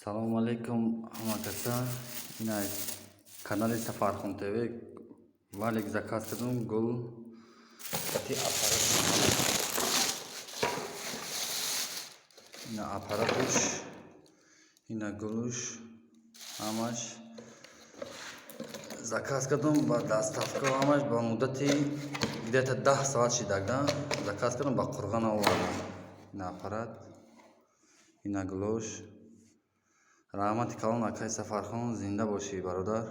Салому алейкум, ҳама каса. Ина канали Сафархон ТВ. Валик заказ кардам, гул ати аппарат. Ина аппаратуш, ина гулуш, ҳамаш заказ кардам ба доставка, ҳамаш ба муддати где-то 10 соат шидак да заказ кардам, ба Қурған овардам. Ина аппарат, ина гулош. Раҳмати калон, акай Сафархон, зинда бошӣ, бародар.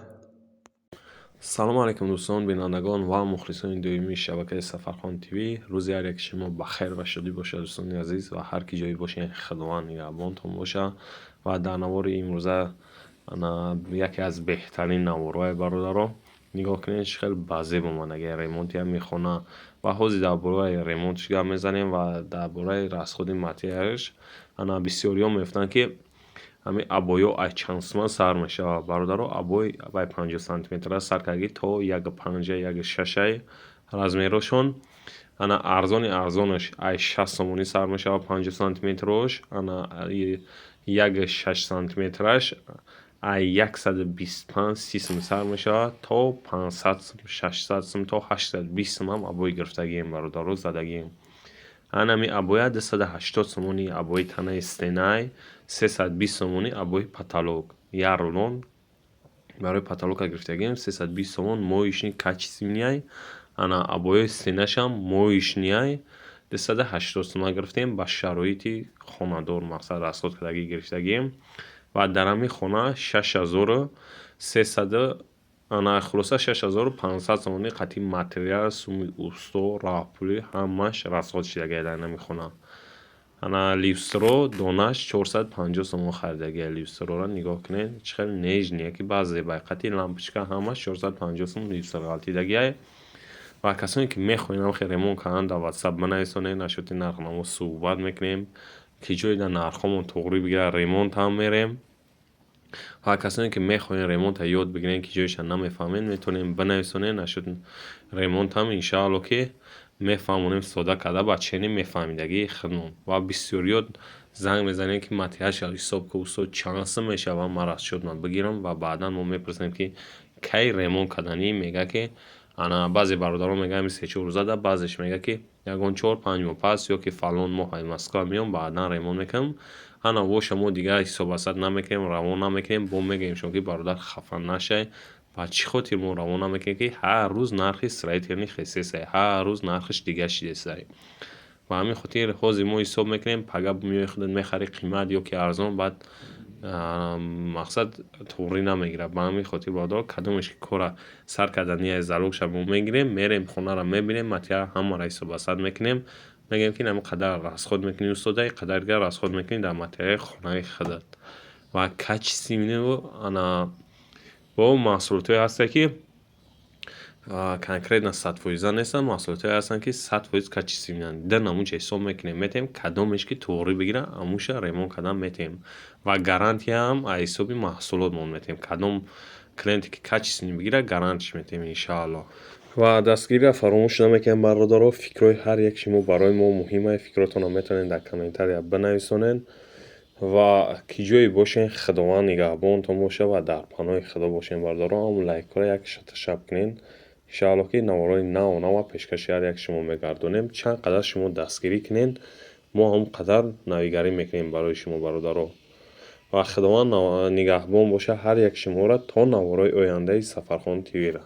Салому алайкум, дӯстон, бинандагон ва мухлисони доимии шабакаи Сафархон ТВ. Рӯзи ҳар яки шумо ба хайр ва шодӣ бошад, дӯстони азиз, ва ҳар ки ҷое бошед, Худованд нигаҳбонтон бошад. Ва дар навори имрӯза яке аз беҳтарин наворҳои, бародаро, нигоҳ кунед, чӣ хел ба зеб омадагия ремонти ҳамин хона. Ва ҳозир дар бораи ремонтш гап мезанем ва дар бораи расходи материалаш. Ана бисёриҳо мегуфтанд, ки ҳамин обойҳо аз чанд суман сар мешавад. Бародаро, обой бай 50 сантиметра сар кардагӣ то 1,5, 1,6 размерошон. Ана арзони арзонаш ай 60 сомонӣ сар мешавад, 50 сантиметрош. Ана 1,6 сантиметраш ай 125, 30 сум сар мешавад то 500 сум, 600 сум, то 820 сум ҳам обой гирифтагием, бародаро, задагием. Ана ҳамин обоя 280 сомони обои танаи стенай, 320 сомони обои потолок. Як рулон барои потолока гирифтагием, 320 сомон, моечный, качественный. Ана обои стенашам моечныйай, 280 сума гирифтем, ба шароити хонадор, мақсад, расход кардагӣ гирифтагием. Ва дар ҳамин хона 6300, ана хулоса, 6500 сомонӣ қатъи материал, суми усто, роҳпулӣ, ҳамаш расход шидагия дар ҳамин хона. Ана люстро донаш 450 сомон харидагия. Люстрора нигоҳ кунед, чӣ хел нежный, ки баъзе байқати лампочка, ҳамаш 450 сум люстр ғалтидагиай. Ва касоне ки мехоҳед ҳамхел ремонт кардан, дар Ватсап бинависонед, насчёти нархнамо суҳбат мекунем, ки ҷое дар нархҳомон туғрӣ бигирад, ремонтам мерем. Ва касоне ки мехоҳед ремонтро ёд бигиред, ки ҷоеша намефаҳмед, метавонед бинависонед насчёти ремонтам, иншаалло, ки мефаҳмонем сода карда ба чени мефаҳмидагии худмон. Ва бисёриёт занг мезанем, ки материалша ҳисоб ку, устод, чанд сум мешавад, ман расчётма бигирам. Ва баъдан мо мепурсем, ки кай ремонт карданӣ. Мега, ки ана баъзе бародарон мегӯянд, ҳамин 3-4 рӯзада, баъзеш мега, ки ягон 4-5 моҳ пас ё ки фалон моҳ ай Москва меом, баъдан ремонт мекунам. Ана воша мо дигар ҳисобасад намекунем, равон намекунем. Бо мегӯем шумо, ки бародар, хафа нашай. Ба чӣ хотир мо равон намекунем? Ки ҳар рӯз нархи строительный хесесай, ҳар рӯз нархаш дигар шидесай. Ба ҳамин хотир ҳозир мо ҳисоб мекунем, пага меои, худат мехарӣ қимат ё ки арзон, баъд мақсад туғрӣ намегирад. Ба ҳамин хотир, бародаро, кадомеш ки кора сар карданияи, залогша мо мегирем, мерем, хонаро мебинем, материал ҳамаро ҳисобасад мекунем, мегӯем, ки ин қадар расход мекунӣ, устода, ин қадар дигар расход мекунӣ дар материали хонаи худат. Ва качественныйу ана бо маҳсулотҳое ҳастанд, ки конкретно 100%-а нестанд, маҳсулотҳое ҳастанд, ки 100% качественныйанд. Ду намунча ҳисоб мекунем, метаҳем, кадомеш ки туғрӣ бигирад, ҳамуша ремонт кардан метаҳем. Ва гарантияам аз ҳисоби маҳсулотмон метаҳем. Кадом клиенте ки качественный бигирад, гарантиш метаҳем, иншаалло. Ва дастгириро фаромӯш намекунем, бародаро. Фикрҳои ҳар як шумо барои мо муҳим аст. Фикротонро метавонед дар комментария бинависонед. Ва ки ҷое бошед, Худованд нигаҳбонтон бошад ва дар паноҳи Худо бошед, бародаро. Ҳамун лайкҳоро як шап кунед, иншаалло, ки наворҳои наву нава пешкаши ҳар як шумо мегардонем. Чанд қадар шумо дастгирӣ кунед, мо ҳамон қадар навигарӣ мекунем барои шумо, бародаро. Ва Худованд нигаҳбон бошад ҳар як шуморо то наворҳои ояндаи Сафархон ТВ-ра.